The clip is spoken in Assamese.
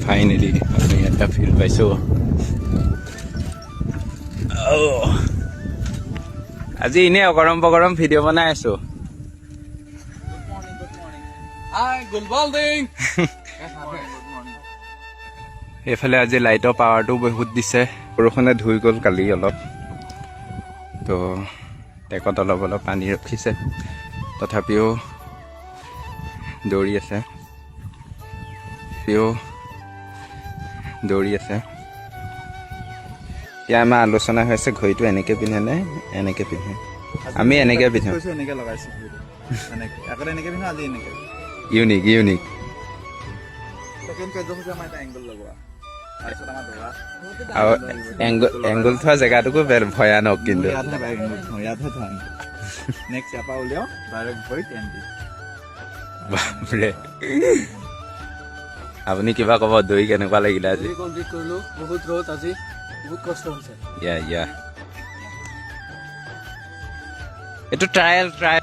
ফাইনেলি আমি এটা ফিল্ড পাইছোঁ। অ', আজি এনেই অগৰম পগৰম ভিডিঅ' বনাই আছো। Hi, good morning. এইফালে আজি লাইটৰ পাৱাৰটো বহুত দিছে। বৰষুণে ধুই গ'ল কালি অলপ, তো টেকত অলপ অলপ পানী ৰখিছে, তথাপিও দৌৰি আছে, তথাপিও দৌৰি আছে। এতিয়া আমাৰ আলোচনা হৈছে, ঘড়ীটো এনেকৈ পিন্ধে নে এনেকৈ পিন্ধে? আমি এনেকৈ পিন্ধো। কৈছো, এনেকে লগাইছো ঘড়ীটো। এনেকে আগতে এনেকে পিন্ধো, আজি এনেকে। Unique, unique. ছেকেণ্ড কাৰ্যসূচী আমাৰ এটা এংগল লগোৱা, তাৰপিছত আমাৰ দৌৰা। আৰু এংগল থোৱা জেগাটোকো ভয়ানক কিন্তু। ইয়াতহে বাইক এংগল থওঁ, ইয়াতহে থওঁ। নেক্সট ইয়াৰ পৰা উলিয়াওঁ, ডাইৰেক্ট ভৰিত এণ্ট্ৰি। বাপৰে! আপুনি কিবা ক'ব? দৌৰি কেনেকুৱা লাগিলে আজি? কমপ্লিট কৰিলো। বহুত ৰ'দ আজি, বহুত কষ্ট হৈছে। ইয়া ইয়া, এইটো ট্ৰায়েল, ট্ৰায়েল।